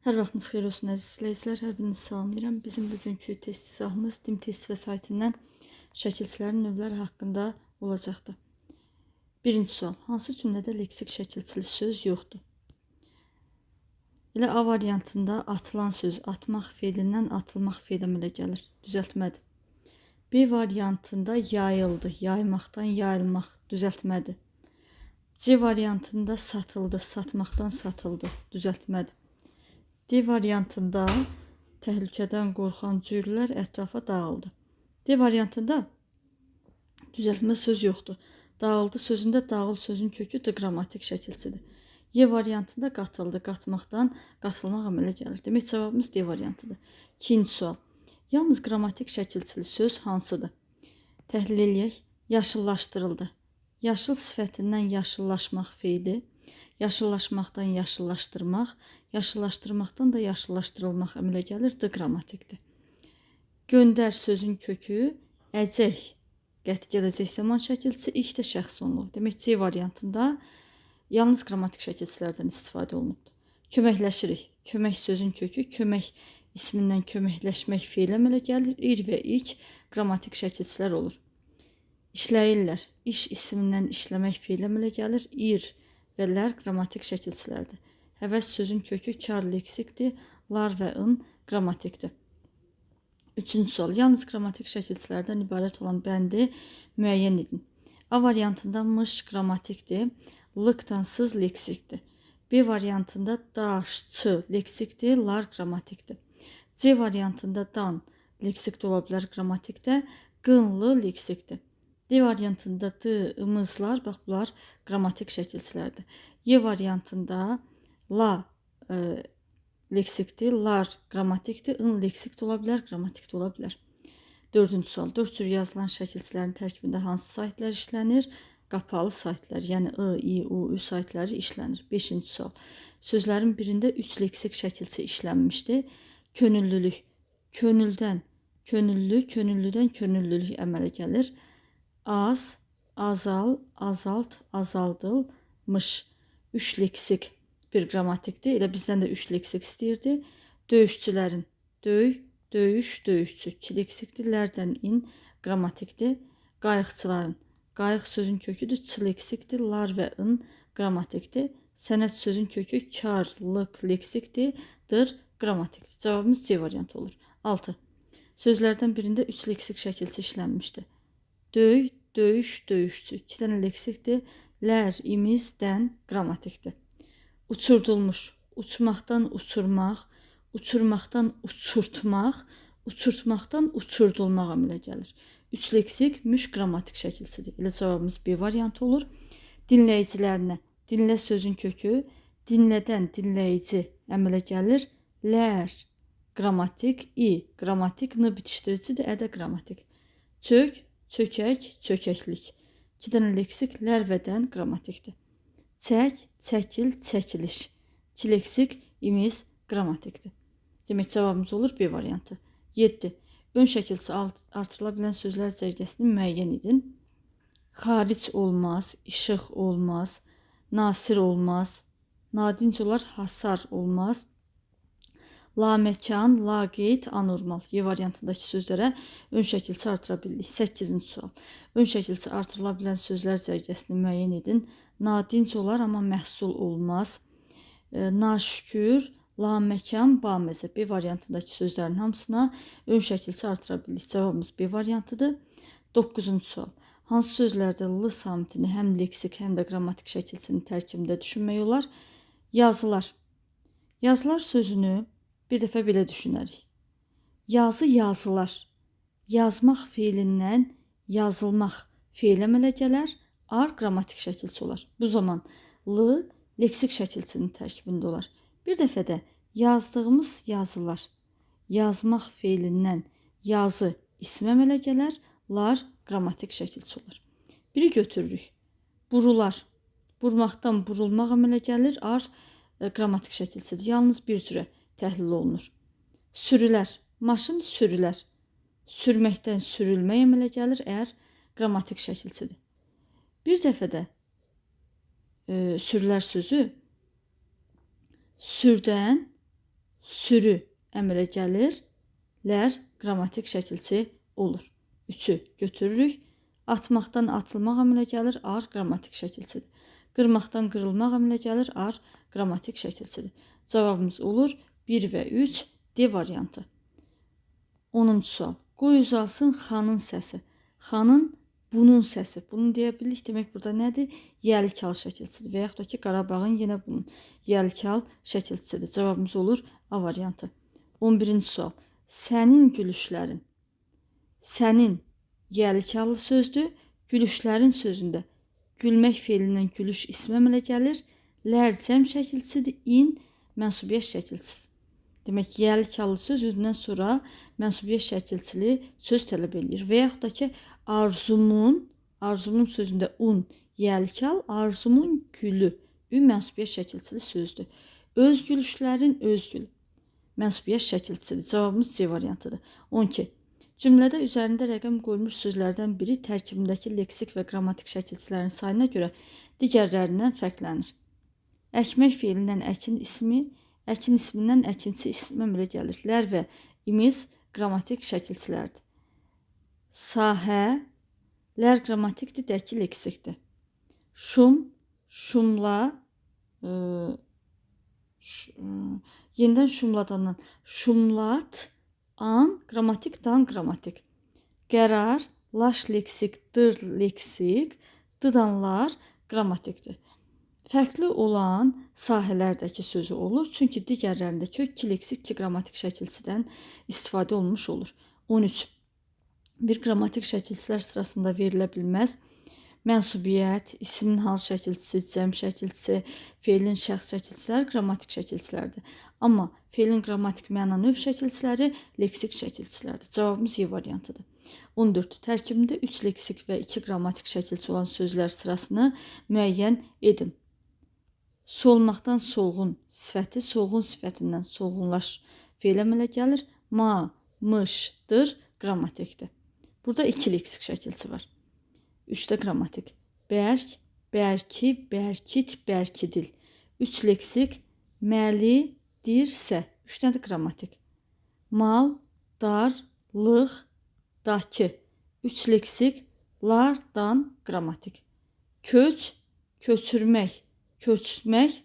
Hər vaxtınız xeyir olsun əziz izləyicilər. Hər birinizi salamlayıram. Bizim bugünkü test izahımız DİM test vəsaitindən şəkilçilərin növləri haqqında olacaqdır. Birinci sual. Hansı cümlədə leksik şəkilçili söz yoxdur? Elə A variantında atılan söz atmaq feilindən atılmaq feili əmələ gəlir. Düzəltmədir. B variantında yayıldı, yaymaqdan yayılmaq, düzəltmədir. C variantında satıldı, satmaqdan satıldı, düzəltmədir. D variantında təhlükədən qorxan cüyürlər ətrafa dağıldı. D variantında düzəltmə söz yoxdur. Dağıldı sözündə dağıl sözün kökü D qrammatik şəkilçidir. Y variantında qatıldı, qatmaqdan qatılmaq əmələ gəlir. Demək cavabımız D variantıdır. İkinci sual. Yalnız qrammatik şəkilçili söz hansıdır? Təhlil eləyək. Yaşıllaşdırıldı. Yaşıl sifətindən yaşıllaşmaq feili, yaşıllaşmaqdan yaşıllaşdırmaq, yaşıllaşdırmaqdan da yaşıllaşdırılmaq əmələ gəlir. D qrammatikdir. Göndər sözün kökü əcək, qəti gələcək zaman şəkilçisi, ilk də şəxs onluğu. Demək C variantında yalnız qrammatik şəkilçilərdən istifadə olunubdur. Köməkləşirik. Kömək sözün kökü kömək ismindən köməkləşmək feili əmələ gəlir. İr və ik qrammatik şəkilçilər olur. İşləyirlər. İş ismindən işləmək feili əmələ gəlir. İr və lər qrammatik şəkilçilərdir. Həvəs sözün kökü kar leksikdir. Lar və ın qrammatikdir. Üçüncü sual. Yalnız qrammatik şəkilçilərdən ibarət olan bəndi müəyyən edin. A variantında mış qrammatikdir. Lıqdan sız leksikdir. B variantında daş, çı leksikdir, lar qrammatikdir. C variantında dan leksik də ola bilər qrammatikdə, qınlı leksikdir. D variantında d, ımızlar, bax bunlar qrammatik şəkilçilərdir. Y variantında la leksikdir, lar qrammatikdir, ın leksik də ola bilər, qrammatik də ola bilər. Dördüncü sual. Dörd cür yazılan şəkilçilərin tərkibində hansı saytlar işlənir? Qapalı saytlar, yəni I, I, U, Ü saytları işlənir. Beşinci sual. Sözlərin birində üç leksik şəkilçi işlənmişdi. Könüllülük. Könüldən könüllü, könüllüdən könüllülük əmələ gəlir. Az, azal, azalt, azaldılmış. Üç leksik bir qrammatikdir. Elə bizdən də üç leksik istəyirdi. Döyüşçülərin döy, döyüş, döyüşçü. İki leksikdir. Lərdən in qrammatikdir. Qayıqçıların qayıq sözün köküdür. Ç leksikdir. Lar və ın qrammatikdir. Sənət sözün kökü kar, lıq leksikdir. Dır qrammatikdir. Cavabımız C variantı olur. 6. Sözlərdən birində üç leksik şəkilçi işlənmişdi. Döy, döyüş, döyüşçü. İki dənə leksikdir. Lər, imiz, dən qrammatikdir. Uçurdulmuş. Uçmaqdan uçurmaq, uçurmaqdan uçurtmaq, uçurtmaqdan uçurdulmaq əmələ gəlir. Üç leksik müş qrammatik şəkilçidir. Elə cavabımız B variantı olur. Dinləyicilərinə. Dinlə sözün kökü dinlədən dinləyici əmələ gəlir. Lər qrammatik, i qrammatik, n bitişdiricidir, ə də qrammatik. Çök, çökək, çökəklik. İki dənə leksik lər və dən qrammatikdir. Çək, çəkil, çəkiliş. İki leksik imiz qrammatikdir. Demək cavabımız olur B variantı. 7. Ön şəkilçi artırıla bilən sözlər cərgəsini müəyyən edin. Xaric olmaz, işıq olmaz, nasir olmaz, nadinc olar, hasar olmaz. Laməkan, laqeyd, anormal. Y variantındakı sözlərə ön şəkilçi artıra bilirik. 8-ci sual. Ön şəkilçi artırıla bilən sözlər cərgəsini müəyyən edin. Nadinc olar, amma məhsul olmaz. Naşükür, laməkan, baməzə. B variantındakı sözlərin hamısına ön şəkilçi artıra bilirik. Cavabımız B variantıdır. 9-cu sual. Hansı sözlərdə l samitini həm leksik, həm də qrammatik şəkilçinin tərkibində düşünmək olar? Yazılar. Yazılar sözünü bir dəfə belə düşünərik. Yazı yazılar. Yazmaq feilindən yazılmaq feil əmələ gələr. Ar qrammatik şəkilçi olar. Bu zaman l leksik şəkilçinin tərkibində olar. Bir dəfə də yazdığımız yazılar. Yazmaq feilindən yazı ismi əmələ gələr, lar qrammatik şəkilçi olar. Biri götürürük. Burular. Burmaqdan burulmaq əmələ gəlir, ar qrammatik şəkilçidir. Yalnız bir cürə təhlil olunur. Sürülər. Maşın sürülər. Sürməkdən sürülmək əmələ gəlir, əgər qrammatik şəkilçidir. Bir dəfə də sürülər sözü sürdən sürü əmələ gəlir. Lər qrammatik şəkilçi olur. 3-ü götürürük. Atmaqdan atılmaq əmələ gəlir. Ar qrammatik şəkilçidir. Qırmaqdan qırılmaq əmələ gəlir. Ar qrammatik şəkilçidir. Cavabımız olur 1 və 3 D variantı. 10-cu sual. Qoy uzalsın xanın səsi. Xanın bunun səsi. Bunu deyə bilirik. Demək burada nədir? Yəlikal şəkilçidir. Və yaxud da ki, Qarabağın yenə bunun yəlikal şəkilçisidir. Cavabımız olur A variantı. 11-ci sual. Sənin gülüşlərin. Sənin yəlikallı sözdür. Gülüşlərin sözündə gülmək feilindən gülüş ismi əmələ gəlir. Lər cəm şəkilçisidir. İn mənsubiyyət şəkilçisidir. Demək, yəlikallı söz özündən sonra mənsubiyyət şəkilçili söz tələb eləyir. Və yaxud da ki, arzumun sözündə un yəlikal, arzumun gülü, ü mənsubiyyət şəkilçili sözdür. Öz gülüşlərin öz gülü mənsubiyyət şəkilçisidir. Cavabımız C variantıdır. 12. Cümlədə üzərində rəqəm qoyulmuş sözlərdən biri tərkibindəki leksik və qrammatik şəkilçilərin sayına görə digərlərindən fərqlənir. Əkmək feilindən əkin ismi, əkin ismindən əkinçi ismi əmələ gəlir. Lər və imiz qrammatik şəkilçilərdir. Sahə, lər qrammatikdir, dəki leksikdir. Şum, şumla, yenidən şumladandan şumlat, an, qrammatik, dan qrammatik. Qərar, laş leksik, dır leksik, dıdanlar qrammatikdir. Fərqli olan sahələrdəki sözü olur. Çünki digərlərində kök 2 leksik, 2 qrammatik şəkilçidən istifadə olunmuş olur. 13. Bir qrammatik şəkilçilər sırasında verilə bilməz. Mənsubiyyət, ismin hal şəkilçisi, cəm şəkilçisi, feilin şəxs şəkilçiləri qrammatik şəkilçilərdir. Amma feilin qrammatik məna növ şəkilçiləri leksik şəkilçilərdir. Cavabımız Y variantıdır. 14. Tərkibində 3 leksik və 2 qrammatik şəkilçi olan sözlər sırasını müəyyən edin. Solmaqdan solğun sifəti, solğun sifətindən solğunlaş feil əmələ gəlir. Ma, mışdır, qrammatikdir. Burada 2 leksik şəkilçi var. 3 də qrammatik. Bərk, bərki, bərkit, bərkidil. 3 leksik, məli, dirsə. 3 dənə də qrammatik. Mal, dar, lıq, dakı. 3 leksik, lar, dan, qrammatik. Köç, köçürmək, köçmək,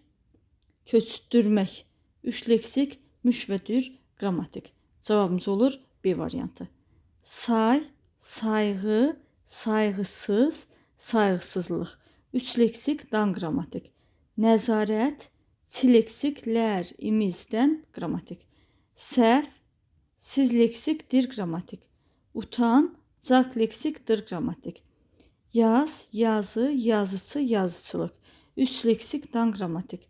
köçdürmək. 3 leksik, müş və dür, qrammatik. Cavabımız olur B variantı. Say, sayğı, sayğısız, sayğısızlıq. 3 leksik, dan qrammatik. Nəzarət, çi leksik, lər, imizdən qrammatik. Səhv, siz leksik, dir qrammatik. Utan, caq leksik, dır qrammatik. Yaz, yazı, yazıçı, yazıçılıq. 3 leksik, dan qrammatik.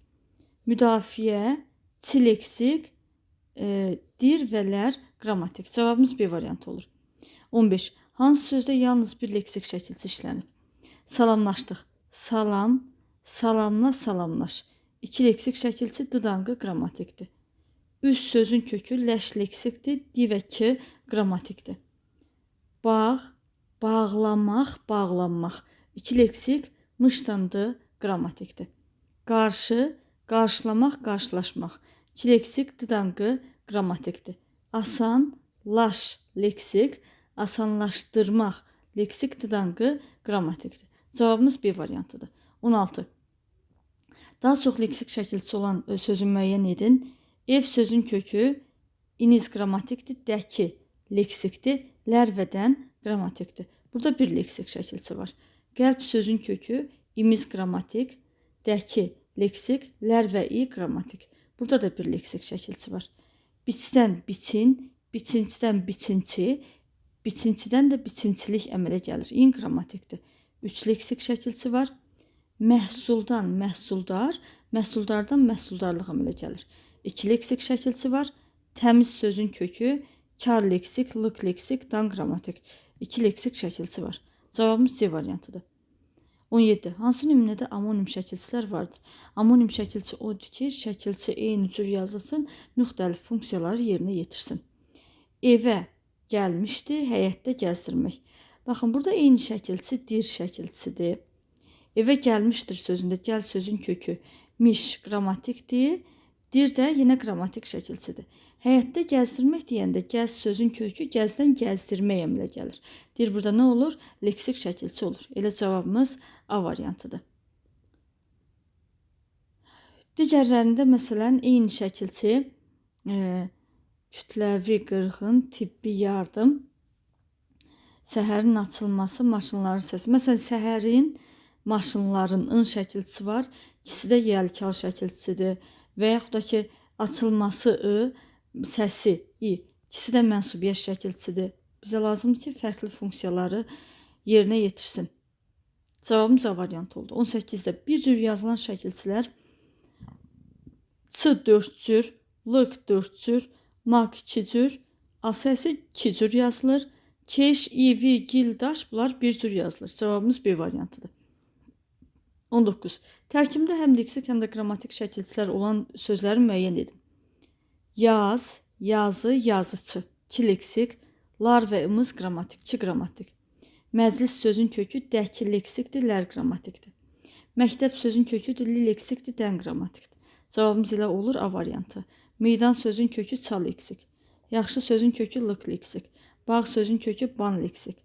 Müdafiə, çi leksik, dir və lər qrammatik. Cavabımız B variantı olur. 15. Hansı sözdə yalnız bir leksik şəkilçi işlənib? Salamlaşdıq. Salam, salamla, salamlaş. 2 leksik şəkilçi dıdanqı qrammatikdir. Üz sözün kökü ləş leksikdir, di və k qrammatikdir. Bağ, bağlamaq, bağlanmaq. 2 leksik mışdandı qrammatikdir. Qarşı, qarşılamaq, qarşılaşmaq. 2 leksik dıdanqı qrammatikdir. Asan, laş leksik, asanlaşdırmaq leksik dıdanqı qrammatikdir. Cavabımız B variantıdır. 16. Daha çox leksik şəkilçisi olan sözü müəyyən edin. Ev sözün kökü iniz qrammatikdir, dəki leksikdir, lər və dən qrammatikdir. Burada bir leksik şəkilçi var. Qəlb sözün kökü imiz qrammatik, dəki leksik, lər və i qrammatik. Burada da bir leksik şəkilçi var. Biçdən biçin, biçinçidən biçinçi, biçinçidən də biçinçilik əmələ gəlir. İn qrammatikdir. 3 leksik şəkilçi var. Məhsuldan məhsuldar, məhsuldardan məhsuldarlıq əmələ gəlir. 2 leksik şəkilçi var. Təmiz sözün kökü kar leksik, lıq leksik, dan qrammatik. 2 leksik şəkilçi var. Cavabımız C variantıdır. 17. Hansı nümunədə amonim şəkilçilər vardır? Amonim şəkilçi odur ki, şəkilçi eyni cür yazılsın, müxtəlif funksiyaları yerinə yetirsin. Evə gəlmişdi, həyətdə gəzdirmək. Baxın, burada eyni şəkilçi dir şəkilçisidir. Evə gəlmişdir sözündə gəl sözün kökü miş qrammatikdir. Dir də yenə qrammatik şəkilçidir. Həyətdə gəzdirmək deyəndə gəz sözün kökü gəzdən gəzdirmək əmlə gəlir. Dir burada nə olur? Leksik şəkilçi olur. Elə cavabımız A variantıdır. Digərlərində məsələn eyni şəkilçi kütləvi qırğın, tibbi yardım, səhərin açılması, maşınların səsi. Məsələn, səhərin, maşınların ın şəkilçisi var. İkisi də yəlkal şəkilçisidir. Və yaxud da ki, açılması ı, səsi i, ikisi də mənsubiyyət şəkilçisidir. Bizə lazımdır ki, fərqli funksiyaları yerinə yetirsin. Cavabımız A variantı oldu. 18-də bir cür yazılan şəkilçilər Ç 4 cür, L 4 cür, Mak 2 cür, A səsi 2 cür yazılır. Keş, İ, V, Gil, Daş bunlar bir cür yazılır. Cavabımız B variantıdır. 19. Tərkibində həm leksik, həm də qrammatik şəkilçilər olan sözləri müəyyən edin. Yaz, yazı, yazıçı. 2 leksik, lar və ımız qrammatik, 2 qrammatik. Məclis sözün kökü dəki leksikdir, lər qrammatikdir. Məktəb sözün kökü li leksikdir, dən qrammatikdir. Cavabımız elə olur A variantı. Meydan sözün kökü ça leksik. Yaxşı sözün kökü lıq leksik. Bağ sözün kökü ban leksik.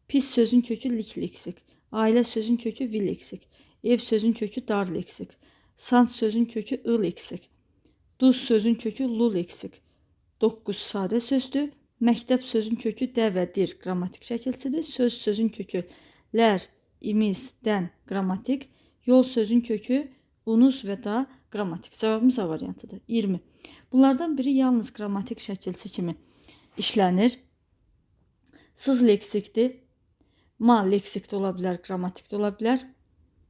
Pis sözün kökü lik leksik. Ailə sözün kökü vi leksik. Ev sözün kökü dar leksik. Sant sözün kökü ı leksik. Duz sözün kökü lu leksik. 9 sadə sözdür. Məktəb sözün kökü də və dir qrammatik şəkilçidir. Söz sözün kökü lər, imiz, dən qrammatik. Yol sözün kökü unuz və da qrammatik. Cavabımız A variantıdır. 20. Bunlardan biri yalnız qrammatik şəkilçi kimi işlənir. Sız leksikdir. Ma leksik də ola bilər, qrammatik də ola bilər.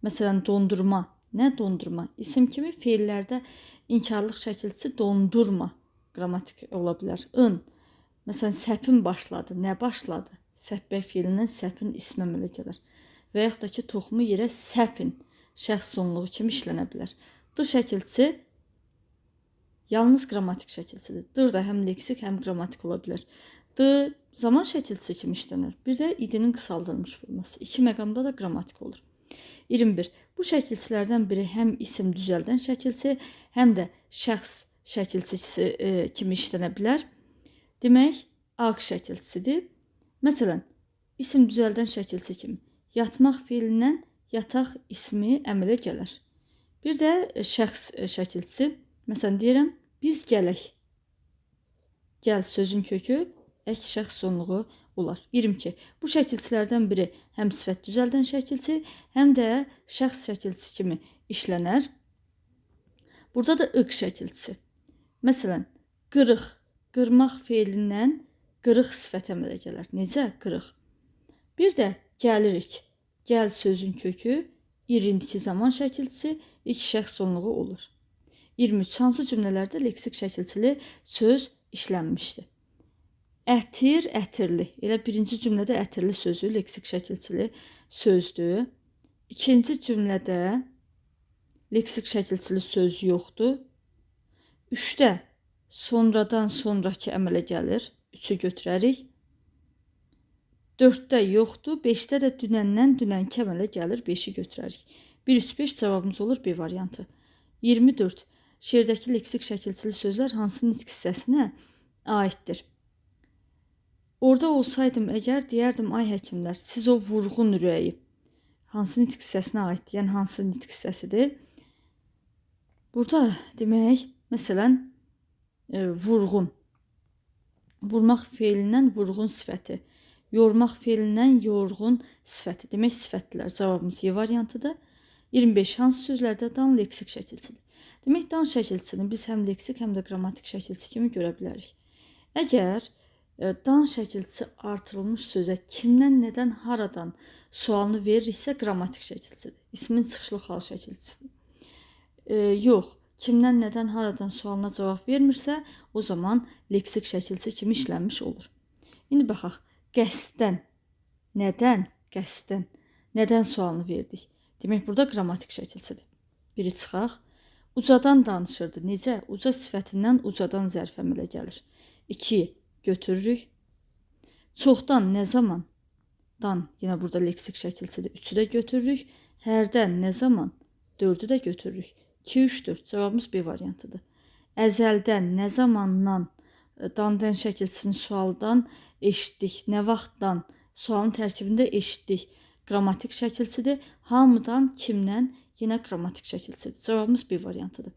Məsələn, dondurma. Nə dondurma? İsim kimi feillərdə inkarlıq şəkilçisi dondurma qrammatik ola bilər. In. Məsələn, səpin başladı. Nə başladı? Səppək feilindən səpin ismi əmələ gəlir. Və yaxud da ki, toxumu yerə səpin şəxs sonluğu kimi işlənə bilər. D şəkilçisi yalnız qrammatik şəkilçidir. D da həm leksik, həm qrammatik ola bilər. D zaman şəkilçisi kimi işlənir. Bir də idinin qısaldılmış forması. İki məqamda da qrammatik olur. 21. Bu şəkilçilərdən biri həm isim düzəldən şəkilçi, həm də şəxs şəkilçisi kimi işlənə bilər. Demək, A şəkilçisidir. Məsələn, isim düzəldən şəkilçi kimi yatmaq feilindən yataq ismi əmələ gələr. Bir də şəxs şəkilçisi. Məsələn, deyirəm, biz gələk. Gəl sözün kökü ək şəxs sonluğu olar. 22. Bu şəkilçilərdən biri həm sifət düzəldən şəkilçi, həm də şəxs şəkilçisi kimi işlənər. Burada da ıq şəkilçisi. Məsələn, qırıq, qırmaq feilindən qırıq sifət əmələ gələr. Necə? Qırıq. Bir də gəlirik. Gəl sözün kökü 22 zaman şəkilçisi, ilk şəxs sonluğu olur. 23. Hansı cümlələrdə leksik şəkilçili söz işlənmişdir? Ətir, ətirli. Elə birinci cümlədə ətirli sözü leksik şəkilçili sözdür. İkinci cümlədə leksik şəkilçili söz yoxdur. Üçdə sonradan sonrakı əmələ gəlir. Üçü götürərik. Dörddə yoxdur. Beşdə də dünəndən dünənki əmələ gəlir. Beşi götürərik. 1, 3, 5 cavabımız olur B variantı. 24. Şeirdəki leksik şəkilçili sözlər hansı nitq hissəsinə aiddir? Orada olsaydım əgər deyərdim, ay həkimlər, siz o vurğun ürəyi. Hansı nitq hissəsinə aiddir? Yəni hansı nitq hissəsidir? Burada demək, məsələn, vurğun. Vurmaq feilindən vurğun sifəti. Yormaq feilindən yorğun sifəti. Demək, sifətdilər. Cavabımız Y variantıdır. 25. Hansı sözlərdə dan leksik şəkilçidir? Demək, dan şəkilçisini biz həm leksik, həm də qrammatik şəkilçi kimi görə bilərik. Əgər dan şəkilçisi artırılmış sözə kimdən, nədən, haradan sualını veririksə, qrammatik şəkilçidir. İsmin çıxışlı xal şəkilçisidir. Yox, kimdən, nədən, haradan sualına cavab vermirsə, o zaman leksik şəkilçi kimi işlənmiş olur. İndi baxaq, qəsdən, nədən, qəsdən, nədən sualını verdik. Demək, burada qrammatik şəkilçidir. Biri çıxaq. Ucadan danışırdı. Necə? Uca sifətindən ucadan zərf əmələ gəlir. 2 götürürük. Çoxdan, nə zaman? Dan, yenə burada leksik şəkilçidir. 3-ü də götürürük. Hərdən, nə zaman? 4-ü də götürürük. 2, 3, 4. Cavabımız B variantıdır. Əzəldən, nə zamandan, dandan şəkilçisini sualdan eşitdik. Nə vaxtdan sualın tərkibində eşitdik. Qrammatik şəkilçidir. Hamıdan, kimdən yenə qrammatik şəkilçidir. Cavabımız B variantıdır.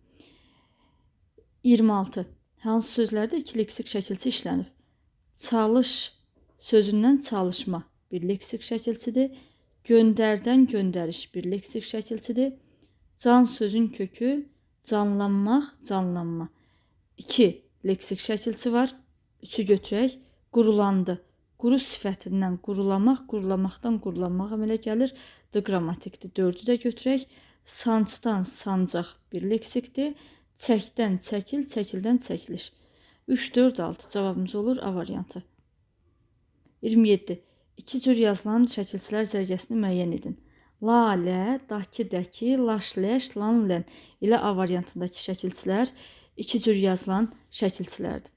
26. Hansı sözlərdə iki leksik şəkilçi işlənib? Çalış sözündən çalışma bir leksik şəkilçidir. Göndərdən göndəriş bir leksik şəkilçidir. Can sözün kökü canlanmaq, canlanma. 2 leksik şəkilçi var. 3-ü götürək. Qurulandı. Quru sifətindən qurulamaq, qurulamaqdan qurulanmaq əmələ gəlir. D qrammatikdir. 4-ü də götürək. Sancdan sancaq bir leksikdir. Çəkdən çəkil, çəkildən çəkiliş. 3, 4, 6 cavabımız olur A variantı. 27. İki cür yazılan şəkilçilər cərgəsini müəyyən edin. La, lə, dakı, dəki, laş, ləş, lan, lən ilə A variantındakı şəkilçilər iki cür yazılan şəkilçilərdir.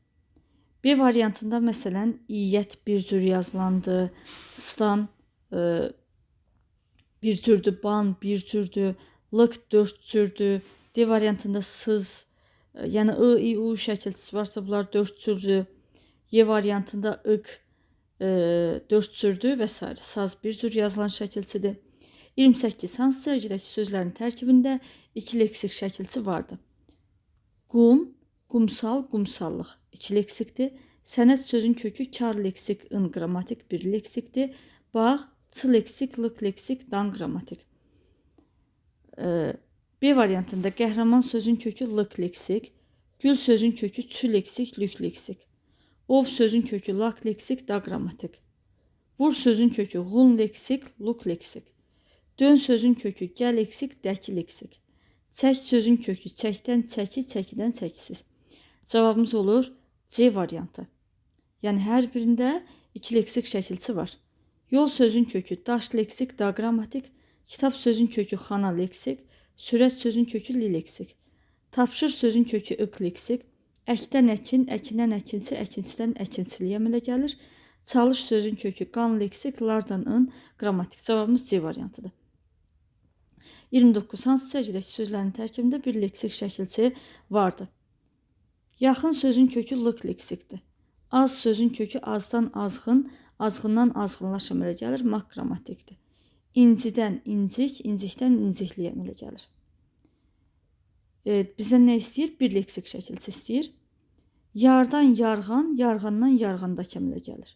B variantında məsələn iyyət bir cür yazılandı, stan bir cürdür, ban bir cürdür, lıq dörd cürdür. D variantında sız, yəni I, I, U şəkilçisi varsa bunlar dörd cürdür. Y variantında ıq dörd cürdür və s. Saz bir cür yazılan şəkilçidir. 28. Hansı cərgədəki sözlərin tərkibində iki leksik şəkilçi vardı? Qum, qumsal, qumsallıq iki leksikdir. Sənət sözün kökü kar leksik, ın qrammatik bir leksikdir. Bağ, ç leksik, lıq leksik, dan qrammatik. B variantında qəhrəman sözün kökü lıq leksik, gül sözün kökü çü leksik, lük leksik. Ov sözün kökü lak leksik, da qrammatik. Vur sözün kökü ğun leksik, luk leksik. Dön sözün kökü gəl leksik, dəki leksik. Çək sözün kökü çəkdən çəki, çəkidən çəkisiz. Cavabımız olur C variantı. Yəni hər birində iki leksik şəkilçi var. Yol sözün kökü daş leksik, da qrammatik. Kitab sözün kökü xana leksik. Sürət sözün kökü li leksik. Tapşır sözün kökü ıq leksik. Əkdən əkin, əkindən əkinçi, əkinçidən əkinçiliyə əmələ gəlir. Çalış sözün kökü qan leksik, lardan ın qrammatik. Cavabımız C variantıdır. 29. Hansı cərgədəki sözlərin tərkibində bir leksik şəkilçi vardı? Yaxın sözün kökü lıq leksikdir. Az sözün kökü azdan azğın, azğından azğınlaş əmələ gəlir, maq qrammatikdir. İncidən incik, incikdən incikliyə əmələ gəlir. Evet, bizə nə istəyir? Bir leksik şəkilçi istəyir. Yardan yarğan, yarğandan yarğandakı əmələ gəlir.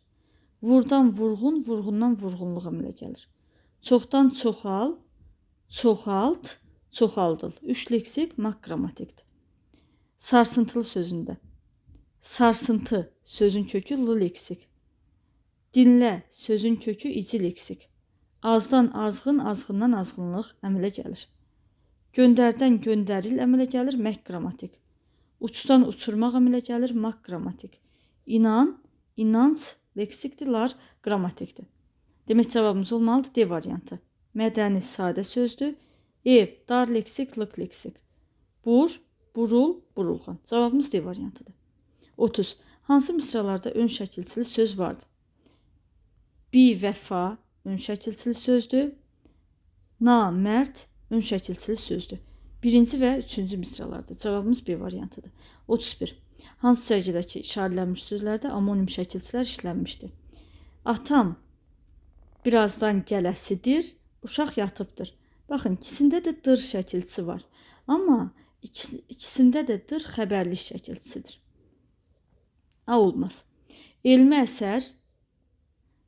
Vurdan vurğun, vurğundan vurğunluq əmələ gəlir. Çoxdan çoxal, çoxalt, çoxaldıl. Üç leksik maq qrammatikdir. Sarsıntılı sözündə. Sarsıntı sözün kökü l leksik. Dinlə sözün kökü ici leksik. Azdan azğın, azğından azğınlıq əmələ gəlir. Göndərdən göndəril əmələ gəlir, mək qrammatik. Uçdan uçurmaq əmələ gəlir, maq qrammatik. İnan, inanc leksikdir, lar qrammatikdir. Demək cavabımız olmalıdır D variantı. Mədəni sadə sözdür. Ev, dar leksik, lıq leksik. Bur, burul, burulğan. Cavabımız D variantıdır. 30. Hansı misralarda ön şəkilçili söz vardı? Bi vəfa ön şəkilçili sözdür. Namərd ön şəkilçili sözdür. Birinci və üçüncü misralarda. Cavabımız B variantıdır. 31. Hansı cərgədəki işarələnmiş sözlərdə amonim şəkilçilər işlənmişdir? Atam birazdan gələsidir, uşaq yatıbdır. Baxın, ikisində də dır şəkilçisi var. Amma ikisində də dır xəbərlik şəkilçisidir. A olmaz. Elmi əsər,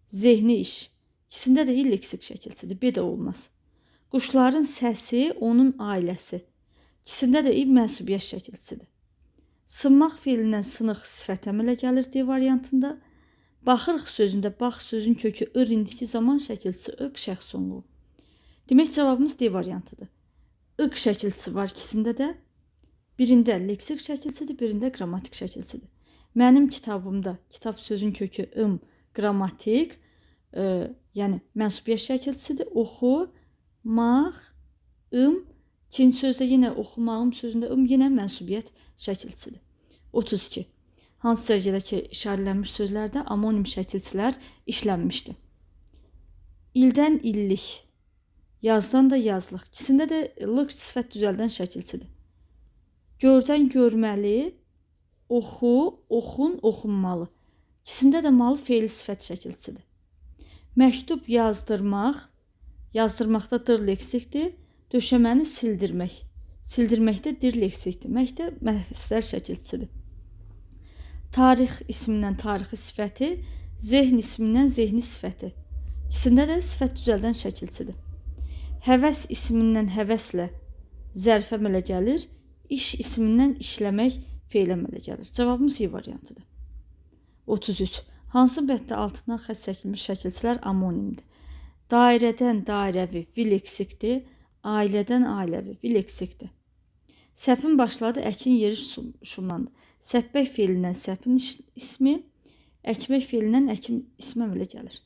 zehni iş. İkisində də il leksik şəkilçidir. B də olmaz. Quşların səsi onun ailəsi. İkisində də il mənsubiyyət şəkilçisidir. Sınmaq feilindən sınıq sifət əmələ gəlir D variantında. Baxırıq sözündə bax sözün kökü ır indiki zaman şəkilçisi ıq şəxs sonluğu. Demək cavabımız D variantıdır. Iq şəkilçisi var ikisində də. Birində leksik şəkilçidir, birində qrammatik şəkilçidir. Mənim kitabımda kitab sözün kökü ım qrammatik, yəni mənsubiyyət şəkilçisidir. Oxu, maq, ım. İkinci sözdə yenə oxumağım sözündə ım yenə mənsubiyyət şəkilçisidir. 32. Hansı cərgədəki işarələnmiş sözlərdə amonim şəkilçilər işlənmişdir? İldən illik, yazdan da yazlıq. İkisində də lıq sifət düzəldən şəkilçidir. Gördən görməli, Oxu, oxun, oxunmalı. İkisində də malı feili sifət şəkilçisidir. Məktub yazdırmaq, yazdırmaqda dır leksikdir. Döşəməni sildirmək. Sildirməkdə dir leksikdir. Məkdə məslər şəkilçisidir. Tarix ismindən tarixi sifəti, zehn ismindən zehni sifəti. İkisində də sifət düzəldən şəkilçidir. Həvəs ismindən həvəslə zərf əmələ gəlir. İş ismindən işləmək feil əmələ gəlir. Cavabımız Y variantıdır. 33. Hansı bənddə altından xətt çəkilmiş şəkilçilər amonimdir? Dairədən dairəvi vi leksikdir. Ailədən ailəvi vi leksikdir. Səpin başladı, əkin yeri şumlandı. Səpmək feilindən səpin ismi, əkmək feilindən əkin ismi əmələ gəlir.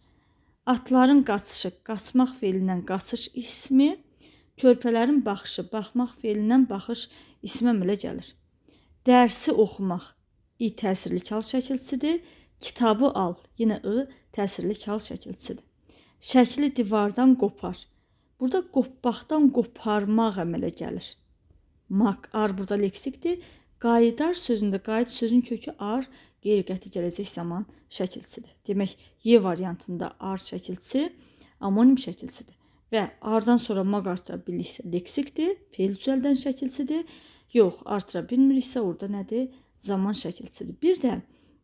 Atların qaçışı, qaçmaq feilindən qaçış ismi, körpələrin baxışı, baxmaq feilindən baxış ismi əmələ gəlir. Dərsi oxumaq, i təsirli kal şəkilçisidir. Kitabı al, yenə i təsirli kal şəkilçisidir. Şəkli divardan qopar. Burada qopmaqdan qoparmaq əmələ gəlir. Maq, ar burada leksikdir. Qayıdar sözündə qayıt sözün kökü ar, qeyri-qəti gələcək zaman şəkilçisidir. Demək, Y variantında ar şəkilçisi amonim şəkilçisidir. Və ardan sonra maq artıra biliriksə leksikdir, feil düzəldən şəkilçisidir. Yox, artıra bilmiriksə orada nədir? Zaman şəkilçisidir. Bir də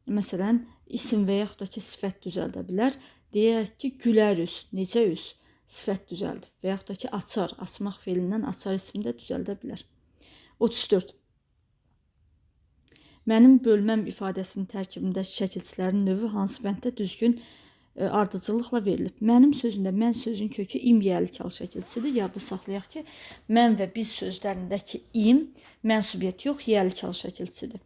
məsələn, isim və yaxud da ki, sifət düzəldə bilər. Deyək ki, gülər üz, necə üz sifət düzəldib və yaxud da ki, açar, açmaq feilindən açar ismi də düzəldə bilər. 34. Mənim bölməm ifadəsinin tərkibində şəkilçilərin növü hansı bənddə düzgün ardıcıllıqla verilib? Mənim sözündə mən sözün kökü im yiyəli kal şəkilçisidir. Yadda saxlayaq ki, mən və biz sözlərindəki im mənsubiyyət yox, yiyəli kal şəkilçisidir.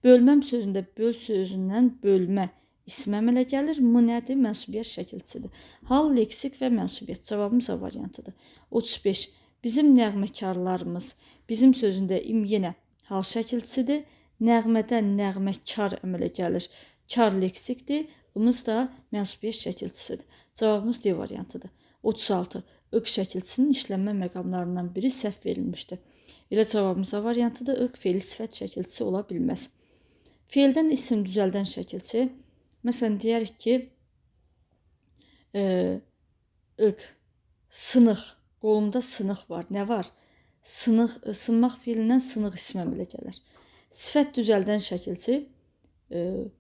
Bölməm sözündə böl sözündən bölmə ismi əmələ gəlir. M nədir? Mənsubiyyət şəkilçisidir. Hal, leksik və mənsubiyyət. Cavabımız A variantıdır. 35. Bizim nəğməkarlarımız. Bizim sözündə im yenə hal şəkilçisidir. Nəğmədən nəğməkar əmələ gəlir. Kar leksikdir. Imız da mənsubiyyət şəkilçisidir. Cavabımız D variantıdır. 36. İq şəkilçisinin işlənmə məqamlarından biri səhv verilmişdir. Elə cavabımız A variantıdır. İq feili sifət şəkilçisi ola bilməz. Feildən isim düzəldən şəkilçi. Məsələn, deyərik ki, iq, sınıq, qolumda sınıq var. Nə var? Sınıq, sınmaq feilindən sınıq ismi əmələ gəlir. Sifət düzəldən şəkilçi,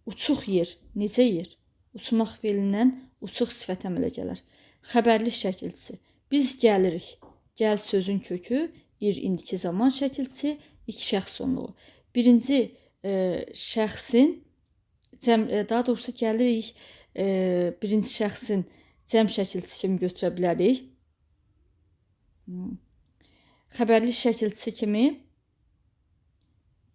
uçuq yer, necə yer? Uçmaq feilindən uçuq sifət əmələ gələr. Xəbərlik şəkilçisi, biz gəlirik. Gəl sözün kökü, ir indiki zaman şəkilçisi, iki şəxs sonluğu. Birinci şəxsin, daha doğrusu gəlirik, birinci şəxsin cəm şəkilçisi kimi götürə bilərik. Xəbərlik şəkilçisi kimi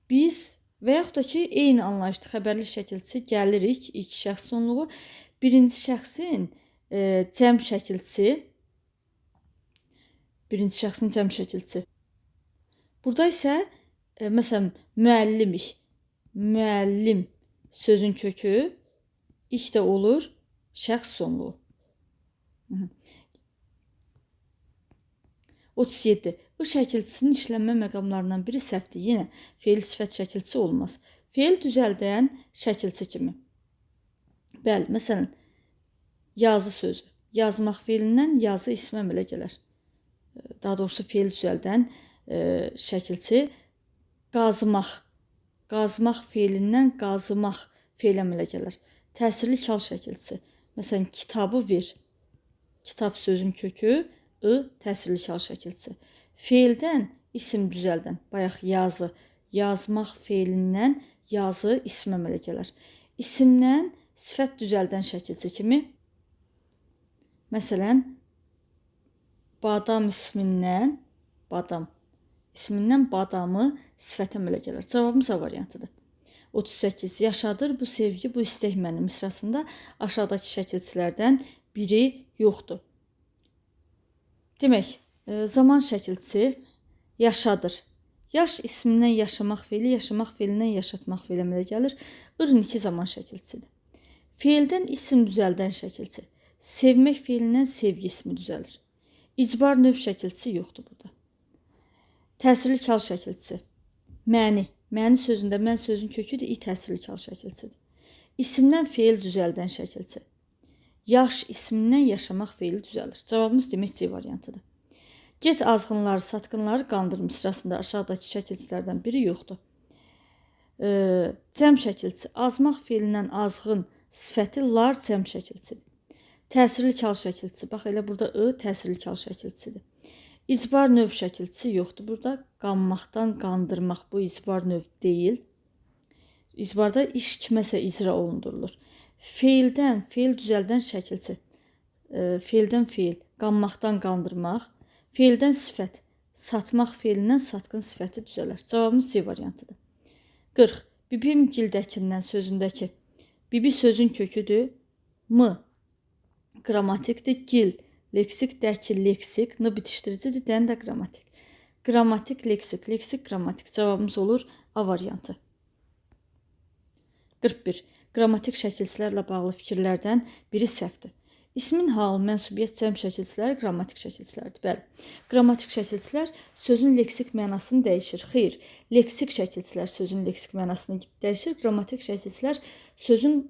biz və yaxud da ki, eyni anlayışlı xəbərlik şəkilçisi gəlirik, ilk şəxs sonluğu. Birinci şəxsin cəm şəkilçisi, birinci şəxsin cəm şəkilçisi. Burada isə, məsələn, müəllimik, müəllim sözün kökü ilk də olur şəxs sonluğu. 37. Bu şəkilçisinin işlənmə məqamlarından biri səhvdir. Yenə feil sifət şəkilçisi olmaz. Feil düzəldən şəkilçi kimi. Bəli, məsələn, yazı sözü. Yazmaq feilindən yazı ismi əmələ gələr. Daha doğrusu feil düzəldən şəkilçi. Qazımaq. Qazmaq feilindən qazımaq feil əmələ gələr. Təsirli kal şəkilçisi. Məsələn, kitabı ver. Kitab sözün kökü I təsirli kal şəkilçisi. Feildən isim düzəldən, bayaq yazı, yazmaq feilindən yazı ismi əmələ gələr. İsimdən sifət düzəldən şəkilçi kimi, məsələn, badam ismindən, badam ismindən badamı sifət əmələ gələr. Cavabımız A variantıdır. 38. Yaşadır bu sevgi, bu istək mənim misrasında aşağıdakı şəkilçilərdən biri yoxdur. Demək, zaman şəkilçisi yaşadır. Yaş ismindən yaşamaq feili, yaşamaq feilindən yaşatmaq feili əmələ gəlir. Irın iki zaman şəkilçisidir. Feildən isim düzəldən şəkilçi. Sevmək feilindən sevgi ismi düzəlir. İcbar növ şəkilçisi yoxdur burada. Təsirli kal şəkilçisi. Məni. Məni sözündə mən sözün köküdür, i təsirli hal şəkilçidir. İsimdən feil düzəldən şəkilçi. Yaş ismindən yaşamaq feili düzəlir. Cavabımız demək C variantıdır. Get azğınları, satqınları qandır misrasında aşağıdakı şəkilçilərdən biri yoxdur. Cəm şəkilçi. Azmaq feilindən azğın sifəti lar cəm şəkilçidir. Təsirli hal şəkilçisi. Bax elə burada ı təsirli hal şəkilçisidir. İcbar növ şəkilçisi yoxdur burada. Qanmaqdan qandırmaq bu icbar növ deyil. İcbarda iş kiməsə icra olundurulur. Feildən feil düzəldən şəkilçi. Feildən feil, qanmaqdan qandırmaq. Feildən sifət, satmaq feilindən satqın sifəti düzələr. Cavabımız C variantıdır. 40. Bibim gildəkindən sözündəki bibi sözün köküdür. M qrammatikdir. Gil leksik, dəki leksik, n bitişdiricidir, dən də qrammatik. Qrammatik, leksik, leksik, qrammatik. Cavabımız olur A variantı. 41. Qrammatik şəkilçilərlə bağlı fikirlərdən biri səhvdir. İsmin hal, mənsubiyyət, cəm şəkilçiləri qrammatik şəkilçilərdir. Bəli. Qrammatik şəkilçilər sözün leksik mənasını dəyişir. Xeyr, leksik şəkilçilər sözün leksik mənasını dəyişir. Qrammatik şəkilçilər sözün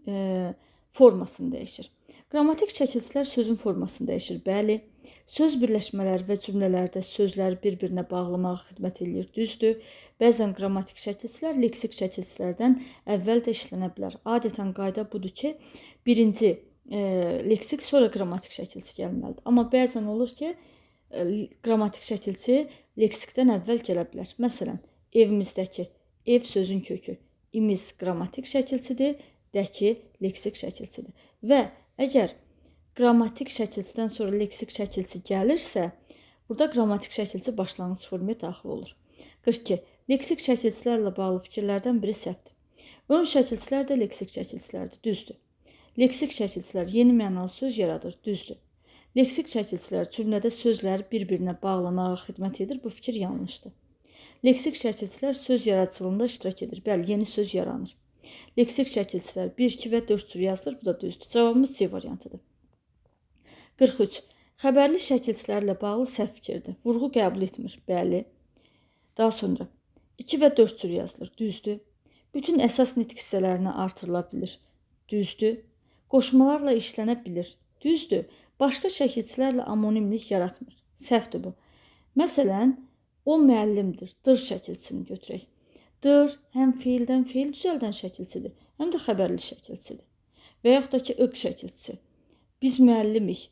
formasını dəyişir. Qrammatik şəkilçilər sözün formasını dəyişir. Bəli. Söz birləşmələri və cümlələrdə sözləri bir-birinə bağlamağa xidmət eləyir. Düzdür. Bəzən qrammatik şəkilçilər leksik şəkilçilərdən əvvəl də işlənə bilər. Adətən qayda budur ki, birinci leksik, sonra qrammatik şəkilçi gəlməlidir. Amma bəzən olur ki, qrammatik şəkilçi leksikdən əvvəl gələ bilər. Məsələn, evimizdəki ev sözün kökü, imiz qrammatik şəkilçidir, dəki leksik şəkilçidir. Və əgər qrammatik şəkilçidən sonra leksik şəkilçi gəlirsə, burada qrammatik şəkilçi başlanğıc formaya daxil olur. 42. Leksik şəkilçilərlə bağlı fikirlərdən biri səhvdir. Ön şəkilçilər də leksik şəkilçilərdir. Düzdür. Leksik şəkilçilər yeni mənalı söz yaradır. Düzdür. Leksik şəkilçilər cümlədə sözləri bir-birinə bağlamağa xidmət edir. Bu fikir yanlışdır. Leksik şəkilçilər söz yaradıcılığında iştirak edir. Bəli, yeni söz yaranır. Leksik şəkilçilər 1, 2 və 4 cür yazılır. Bu da düzdür. Cavabımız C variantıdır. 43. Xəbərli şəkilçilərlə bağlı səhv fikirdir. Vurğu qəbul etmir. Bəli. Daha sonra 2 və 4 cür yazılır. Düzdür. Bütün əsas nitq hissələrinə artırıla bilir. Düzdür. Qoşmalarla işlənə bilir. Düzdür. Başqa şəkilçilərlə amonimlik yaratmır. Səhvdir bu. Məsələn, o müəllimdir. Dır şəkilçisini götürək. Dır həm feildən feil düzəldən şəkilçidir, həm də xəbərli şəkilçidir. Və yaxud da ki, ıq şəkilçisi. Biz müəllimik,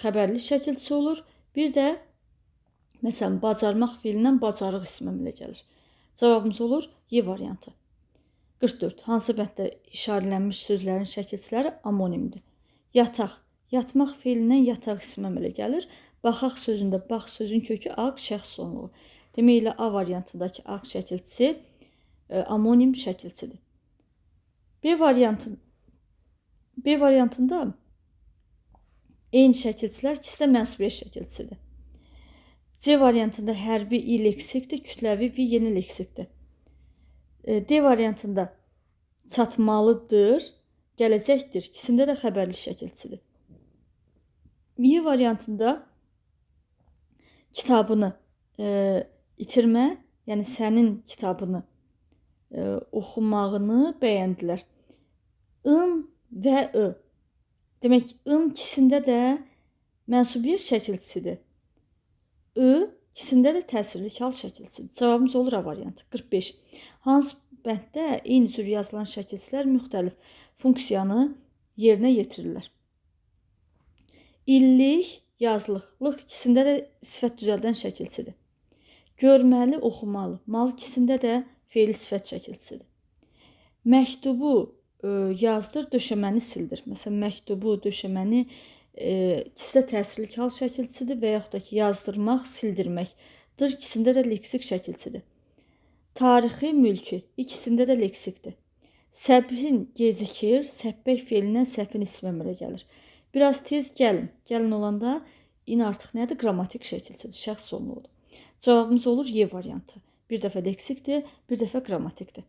xəbərli şəkilçisi olur. Bir də, məsələn, bacarmaq feilindən bacarıq ismi əmələ gəlir. Cavabımız olur Y variantı. 44. Hansı bənddə işarələnmiş sözlərin şəkilçiləri amonimdir? Yataq. Yatmaq feilindən yataq ismi əmələ gəlir. Baxaq sözündə bax sözün kökü aq şəxs sonluğu. Demək elə A variantındakı aq şəkilçisi amonim şəkilçidir. B variantında eyni şəkilçilər ikisi də mənsubiyyət şəkilçisidir. C variantında hərbi i leksikdir, kütləvi v yeni leksikdir. D variantında çatmalıdır, gələcəkdir. İkisində də xəbərli şəkilçisidir. Y variantında kitabını itirmə, yəni sənin kitabını oxumağını bəyəndilər. In və ı. Demək, in ikisində də mənsubiyyət şəkilçisidir. I ikisində də təsirli hal şəkilçisidir. Cavabımız olur A variantı. 45. Hansı bənddə eyni cür yazılan şəkilçilər müxtəlif funksiyanı yerinə yetirirlər? İllik, yazlıq. Lıq ikisində də sifət düzəldən şəkilçidir. Görməli, oxumalı. Malı ikisində də feili sifət şəkilçisidir. Məktubu yazdır, döşəməni sildir. Məsələn, məktubu, döşəməni ikisi də təsirli hal şəkilçisidir və yaxud da ki, yazdırmaq, sildirmək. Dır ikisində də leksik şəkilçidir. Tarixi, mülki ikisində də leksikdir. Səbhin gecikir, səbbək feilindən səbhin ismi əmələ gəlir. Biraz tez gəlin. Gəlin olanda in artıq nədir? Qrammatik şəkilçidir, şəxs sonluğudur. Cavabımız olur Y variantı. Bir dəfə leksikdir, bir dəfə qrammatikdir.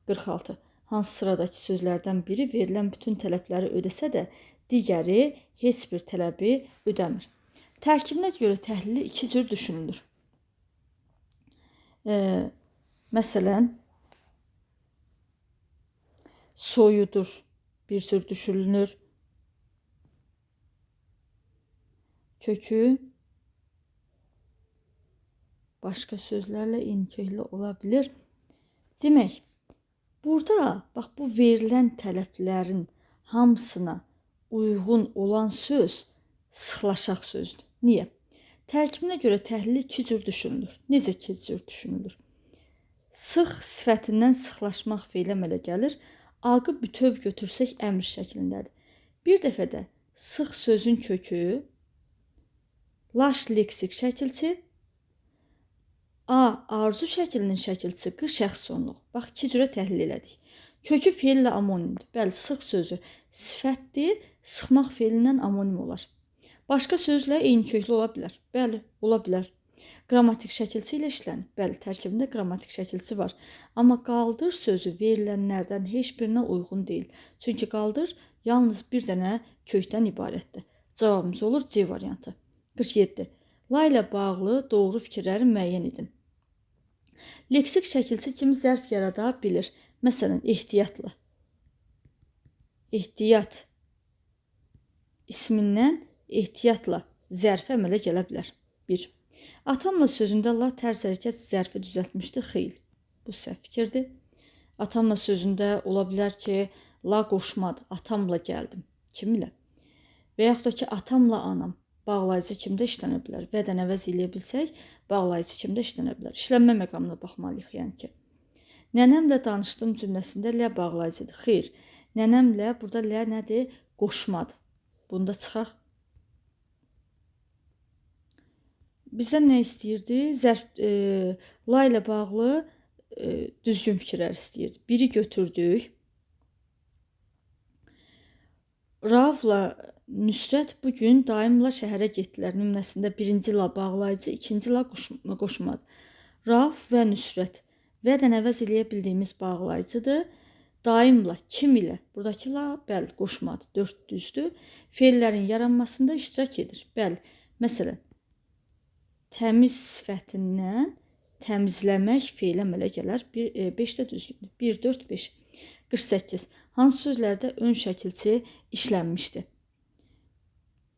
46. Hansı sıradakı sözlərdən biri verilən bütün tələbləri ödəsə də, digəri heç bir tələbi ödəmir. Tərkibinə görə təhlili iki cür düşünülür. Məsələn, Soyudur. Bir cür düşünülür. Kökü başqa sözlərlə eyni köklü ola bilir. Demək, burada bax bu verilən tələblərin hamısına uyğun olan söz sıxlaşaq sözdür. Niyə? Tərkibinə görə təhlili iki cür düşünülür. Necə iki cür düşünülür? Sıx sifətindən sıxlaşmaq feili əmələ gəlir. Aqı bütöv götürsək əmr şəklindədir. Bir dəfə də sıx sözün kökü laş leksik şəkilçi, A arzu şəklinin şəkilçisi, Q şəxs sonluq. Bax, iki cürə təhlil elədik. Kökü feillə amonimdir. Bəli, sıx sözü sifətdir, sıxmaq feilindən amonim olar. Başqa sözlə eyni köklü ola bilər. Bəli, ola bilər. Qrammatik şəkilçi ilə işlənir. Bəli, tərkibində qrammatik şəkilçi var. Amma qaldır sözü verilənlərdən heç birinə uyğun deyil. Çünki qaldır yalnız bir dənə kökdən ibarətdir. Cavabımız olur C variantı. 47. La ilə bağlı doğru fikirləri müəyyən edin. Leksik şəkilçi kimi zərf yarada bilir. Məsələn, ehtiyatla. Ehtiyat ismindən ehtiyatla zərfi əmələ gələ bilər. 1. Atamla sözündə la tərz hərəkət zərfi düzəltmişdi. Xeyl. Bu səhv fikirdir. Atamla sözündə ola bilər ki, la qoşmadır. Atamla gəldim. Kim ilə? Və yaxud da ki, atamla anam. Bağlayıcı kimdə işlənə bilər. Və-dən əvəz eləyə bilsək, bağlayıcı kimdə işlənə bilər. İşlənmə məqamına baxmalıyıq yəni ki. Nənəmlə danışdım cümləsində lə bağlayıcıdır. Xeyr. Nənəmlə, burada lə nədir? Qoşmadır. Bunda çıxaq. Bizdən nə istəyirdi? Zərf, la ilə bağlı düzgün fikirlər istəyirdi. Biri götürdük. Raufla Nüsrət bugün daimlə şəhərə getdilər. Nümunəsində birinci la bağlayıcı, ikinci la qoşmadır. Rauf və Nüsrət. Və-dən əvəz eləyə bildiyimiz bağlayıcıdır. Daimlə, kim ilə? Buradakı la, bəli, qoşmadır. 4 düzdür. Feillərin yaranmasında iştirak edir. Bəli, məsələn, təmiz sifətindən təmizləmək feili əmələ gələr. 5 də düzgündür. 1, 4, 5. 48. Hansı sözlərdə ön şəkilçi işlənmişdi?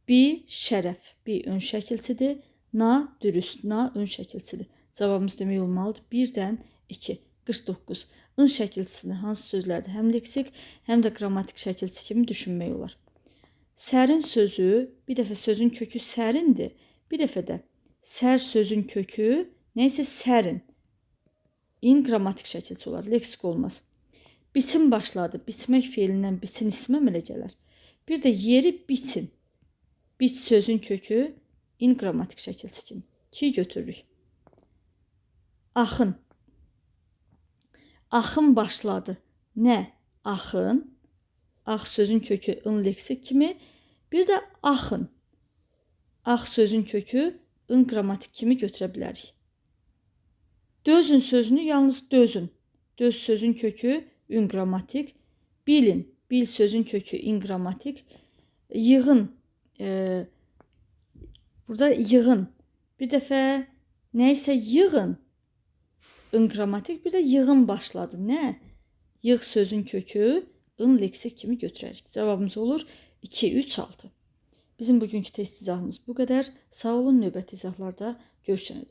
Bi, şərəf. Bi ön şəkilçidir. Na, dürüst. Na ön şəkilçidir. Cavabımız demək olmalıdır. 1-dən 2. 49. Ön şəkilçisini hansı sözlərdə həm leksik, həm də qrammatik şəkilçi kimi düşünmək olar? Sərin sözü, bir dəfə sözün kökü sərindir. Bir dəfə də sər sözün kökü nəysə sərin. İn qrammatik şəkilçi olar, leksik olmaz. Biçim başladı. Biçmək feilindən biçin ismi əmələ gələr. Bir də yeri biçin. Biç sözün kökü in qrammatik şəkilçi kimi. 2 götürürük. Axın. Axın başladı. Nə? Axın. Ax sözün kökü ın leksik kimi. Bir də axın. Ax sözün kökü ın qrammatik kimi götürə bilərik. Dözün sözünü yalnız dözün. Döz sözün kökü ün qrammatik. Bilin. Bil sözün kökü in qrammatik. Yığın. Burada yığın. Bir dəfə nə isə yığın. In qrammatik, bir də yığın başladı. Nə? Yığ sözün kökü ın leksik kimi götürərik. Cavabımız olur 2, 3, 6. Bizim bugünkü test izahımız bu qədər. Sağ olun, növbəti izahlarda görüşənə dək.